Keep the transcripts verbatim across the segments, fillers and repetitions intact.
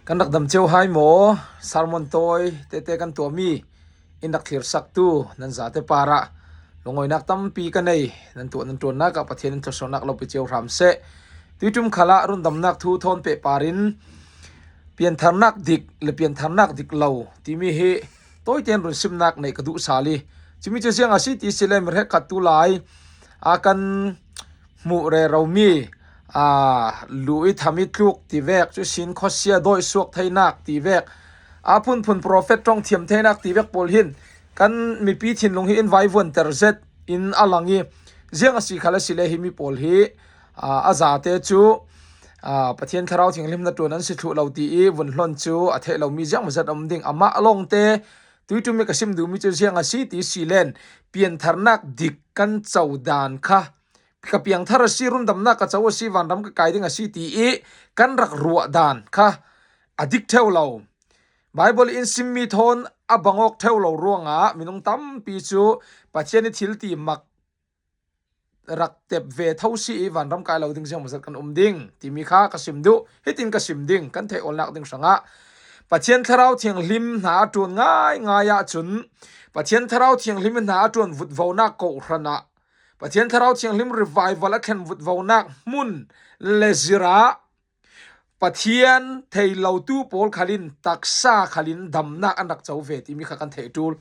Kan rak dam cio hai maw? Sermon tawi tete kan tuahmi in rak thlirsaktu nan zate parah lungawinak tampi ka nei. Nan tuah nan ṭuannak ah Pathian in thluachuahnak lo pe cio hram seh. Tuiṭum khalah rundamnak thu thawn peh parin piantharnak dik le piantharnak dik lo timi hi tawiten runsimnak nei ka duh sal i, cumi cu ziang a si ti si le, mi hrekkhat tu lai a kan hmuh rero mi, aa, lu i tham i tluk ti vek, cu sin khuasia dawi suak theinak ti vek, a phunphun profet ṭong thiam theinak ti vek pawl hin kan mipi thinlung hi in vaivuanter zet in a lang i, ziang a si khal a si le hi mi pawl hi, aa, a zate cu, aa, Pathian Thlarau Thianghlim hnaṭuan an si thluh lo ti i vun hlon cu a theih lomi ziangmazat a um ding. Amah lawngte tuiṭum i ka sim duhmi cu ziang a si ti si len, piantharnak dik kan co dan kha ka piangthar a si, rundamnak ka co a si, vanram ka kai ding a si ti i kan rak ruah dan kha a dik ṭheu lo. Baibal in simmi thawn a bangawk ṭheu lo ruangah minung tampi cu Pathian i thil ti mak rak tep ve tho si i vanram kai lo ding ziangmazat kan um ding timi kha ka sim duh. Hitin ka sim ding, kan theih awlnak ding hrangah Pathian Thlarau Thianghlim hna a ṭuan ngaingai ahcun Pathian Thlarau Thianghlim hna a ṭuan vutvonak kohhran ah Pathian Thlarau Thianghlim revival a thlen vutvonak hmun le zirah Pathian thei lotu pawl khal in taksa khal in damnak an rak co ve timi kha kan theih ṭul.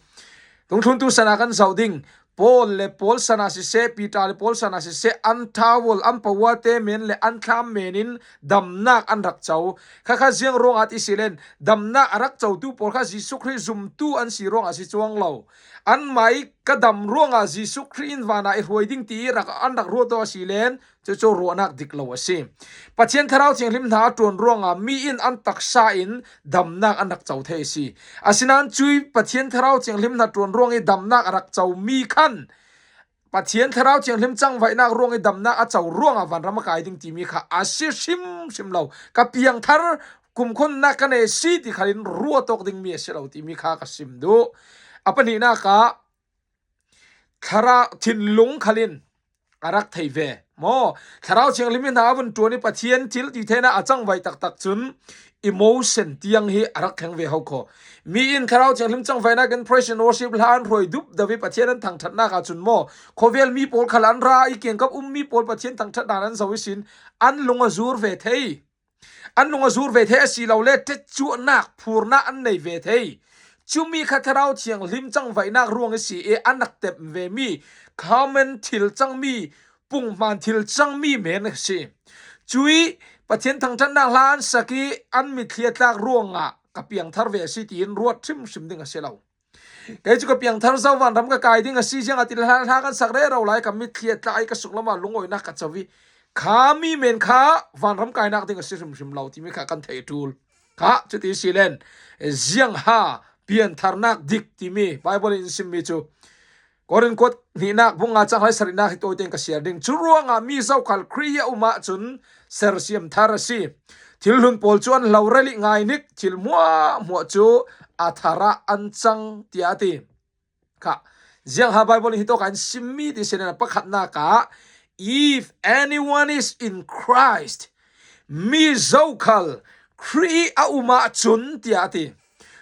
Dungthluntu san ah kan zoh ding. Paul le Paul san ah siseh, Peter le Paul san ah siseh, an ṭhawul, an pauate men le an thlam men in damnak an rak co. Kha kha ziang ruangah ti si len, damnak a rak cotu pawl kha Jesuh Khrih zumtu an si ruangah a si cuang lo. Anmah i ka dam ruangah Jesuh Khrih in vanah i hruai ding ti i rak, an rak ruat aw a si len, cucu ruahnak dik lo a si. Pathian Thlarau Thianghlim hna a ṭuan ruangah mi in an taksa in damnak an rak co thei a si. Asinain cui Pathian Thlarau Thianghlim hna ṭuan ruang i damnak a rak co mi khan Pathian Thlarau Thianghlim cangvaihnak ruang i damnak a co ruangah vanram a kai ding timi kha a si hrimhrim lo. Ka piangthar kumkhawmnak ka nei a si ti khal in ruat awk dingmi a si lo timi kha ka sim duh. A pahnihnak ah Thlarau thinlung khal in a rak thei ve maw? Thlarau Thianghlim i hna a vun ṭuan i Pathian thil ti theinak a cangvaih taktak cun emotion tiang hi a rak thleng ve ho kho. Mi in Thlarau Thianghlim cangvaihnak in praise and worship hla an hruai dup deuh i Pathian an thangṭhatnak ahcun maw, khawvel mi pawl khal an ra i kiangkap um mi pawl Pathian thangṭhat dan an zoh ihsin an lung a zur ve thei. An lung a zur ve thei a si lo le, ṭetcuahnak, phurnak an nei ve thei. Cumi kha Thlarau Thianghlim cangvaihnak ruang i si i an rak tep ve mi, common thil cangmi, punghman thil cangmi men a si. Cui Pathian thangṭhatnak hla an sak i an mitthli a tlak ruangah ka piangthar ve a si tiin ruat hrimhrim ding a si lo. Kei cu ka piangthar zo, vanram ka kai ding a si, ziangahtile hla, hla kan sak rero lai, ka mitthli a tlak i ka sunglam ah lungawinak ka co i kha mi men kha vanram kainak ding a si hrimhrim lo timi kha kan theih ṭul. Kha cuti si len, ziang ha piantharnak dik timi Baibal in simmi cu Korin kuat hnihnak bung nga cang hleisarihnak hi tawite in ka siar ding. Cu ruangah mi zokhal Khrih a um ahcun sersiam thar a si. Thil hlun pawl cu an hlorel i ngainik, thil hmuahhmuah cu a thar ah an cang, tiah a ti. Kha, ziang ha Baibal in hitawk ah an simmi ti si len, a pakhatnak ah, "If anyone is in Christ," mi zokhal Khrih a um ahcun, tiah a ti.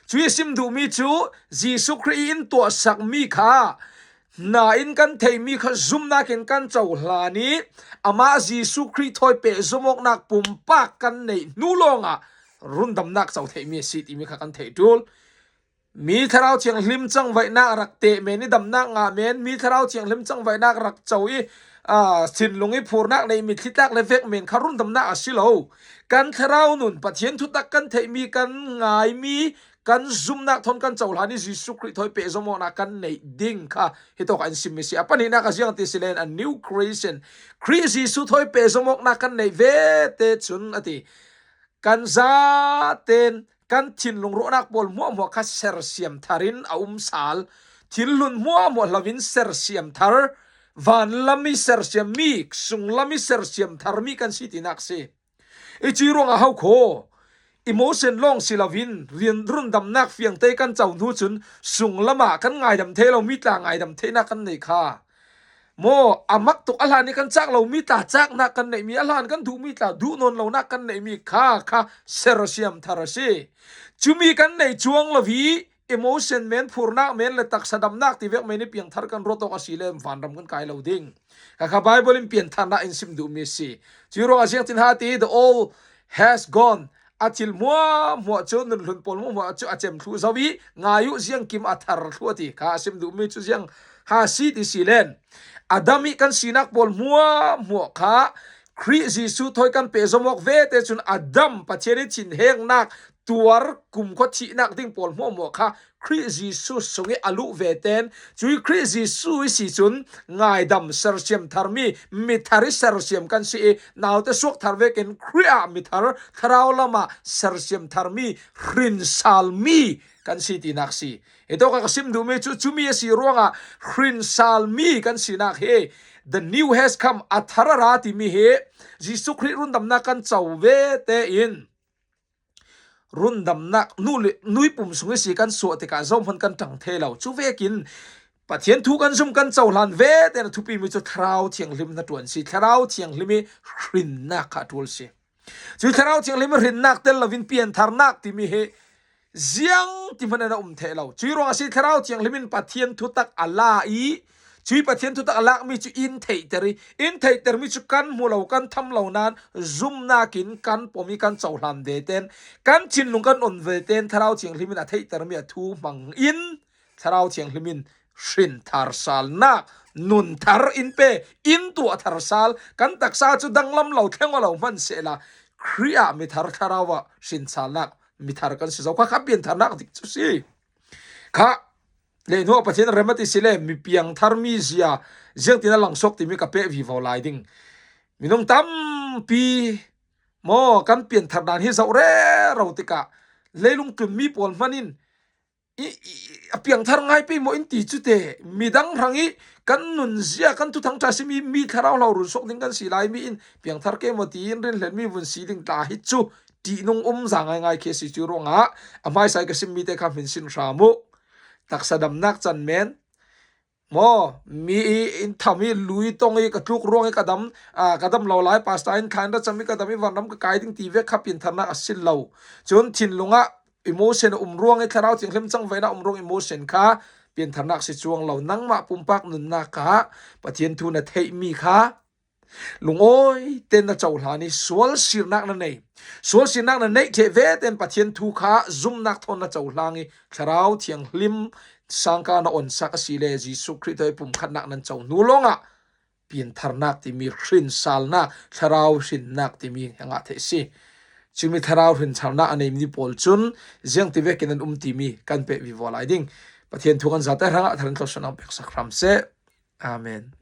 Cui a sim duhmi cu Jesuh Khrih in tuahsakmi kha nain kan theihmi kha zumnak in kan cohlan i amah Jesuh Khrih thawi pehzom awknak pumpak kan neih hnu lawngah rundamnak co theihmi a si timi kha kan theih ṭul. Mi Thlarau Thianghlim cangvaihnak rak teh men i damnak ngah men, mi Thlarau Thianghlim cangvaihnak rak co i, aa, thinlung i phurnak nei, mitthli tlak le vek men kha rundamnak a si lo. Kan thlarau nun, Pathian thutak kan theihmi, kan ngaimi, kan zumnak thawn kan cohlan i Jesuh Khrih thawi pehzom awknak kan neih ding kha hitawk ah an simmi si. A pahnihnak ah ziang ti si len, a new creation, Khrih Jesuh thawi pehzom awknak kan neih ve te cun a ti. Kan zaten kan thinlung ruahnak pawl hmuahhmuah kha sersiam thar in a um sal. Thil hlun hmuahhmuah hlo in sersiam thar, vanlam i sersiam mi, sunglam i sersiam thar mi kan si tinak si. I cui ruangah ho kho, emotion lawng si loin rian rundamnak fiangte kan co hnu cun sunglam ah kan ngaidam thei lo, mi tla ngaidam theinak kan nei kha. maw, a mak tuk a hlan i kan chak lo mi tla chaknak kan neih mi, a hlan kan duh mi tla duh nawn lonak kan neih mi kha kha sersiam thar a si. Cumi kan neih cuang lo hi, emotion men, phurnak men le taksa damnak ti vek men i piangthar kan ruat awk a si le vanram kan kai lo ding. Kha kha Bible in piantharnak in sim duh mi a si. Cui ruangah ziang tin ha ti, the old has gone. A thil hmuahhmuah cu, nun hlun pawl hmuahhmuah cu a cem thluh zo i, ngai uh, ziang kim a thar thluh a ti kha a sim duh mi cu ziang ha si ti si len. Adam i kan sinak pawl hmuahhmuah kha Khrih Jesuh thawi kan peh zom awk ve te cun Adam Pathian i thinhengnak tuar kumkhua thihnak ding pawl hmuahhmuah kha Khrih Jesuh sung i a luh ve ten, cui Khrih Jesuh i si cun ngaidam sersiam tharmi, mithar i sersiam kan si i, naute suak thar vekin Khrih ah mithar, thlarau lamah sersiam tharmi, hrinsalmi kan si tinak si. Hi tawkah ka sim duhmi cu cumi a si ruangah hrinsalmi kan sinak hi. The new has come, a thar a ra timi hi Jesuh Khrih rundamnak kan co ve tein rundamnak nu le nui pum sung i si kan suah tikah zohman kan ṭang thei lo. Cu vekin Pathian thu kan zum kan cohlan ve tein a thupimi cu Thlarau Thianghlim hnaṭuan si. Thlarau Thianghlim i hrinnak kha a ṭul si. Cui Thlarau Thianghlim i hrinnak tel loin piantharnak timi hi ziang ti hmanh in a um thei lo. Cui ruangah si Thlarau Thianghlim in Pathian thutak a la i, cui Pathian thutak a lakmi cu in theihter i, in theihtermi cu kan hmu lo, kan tham lo nain zumnak in kan pom i kan cohlan ve ten, kan thinlung kan on ve ten Thlarau Thianghlim in a theihtermi a thu hmang in Thlarau Thianghlim in hrin thar salnak, nun thar in pe, in tuah thar sal, kan taksa cu danglam lo, thleng aw lo hman sehla, Khrih ah mithar, thlarau ah hrin salnak mithar kan si zo kha, kha piantharnak dik cu si. Kha, le hnu ah Pathian rem a ti si le, mi piangthar mi zia, ziangtin a langsawk timi ka peh vivo lai ding. Minung tampi maw kan pianthar dan hi zoh rero tikah, leilung tlunmi pawl hmanh in i, i, a piangthar ngai pei maw in ti cu te, midang hrang i kan nunzia, kan thuthang ṭha simi, mi thlarau hlo run suak ding kan si lai mi in piangthar ke maw tiin rinhlenmi vun si ding tla hi cu ṭihnung um za ngaingai khi a si cu ruangah a hmaisa i ka simmi te kha hmin sin hram uh. Taksa damnak can men maw, mi i in tham i lui tong i ka tluk ruang i ka dam, aa, ka dam lo lai, pastor in thla in ra cam i ka dam i vanram ka kai ding ti vek kha piantharnak a si lo. Cun thinlung ah emotion a um ruang i Thlarau Thianghlim cangvaihnak um ruang emotion kha piantharnak si cuang lo. Nangmah pumpak nunnak ah Pathian thu na theihmi kha lungawi ten na cohlan i sual sirnak na nei. Sual sirnak na neih ṭheh ve ten Pathian thu kha zumnak thawn na cohlang i Thlarau Thianghlim sangka na onsak a si le Jesuh Khrih thawi pumkhatnak nan co hnu lawngah piantharnak timi hrinsalnak, thlarau hrinnak timi a ngah theih a si. Cumi thlarau hrinsalnak a neimi pawl cun ziangti vekin an um timi kan peh vivo lai ding. Pathian thu kan zate hrangah thar in thlawsuahnak peksak hram seh. Amen.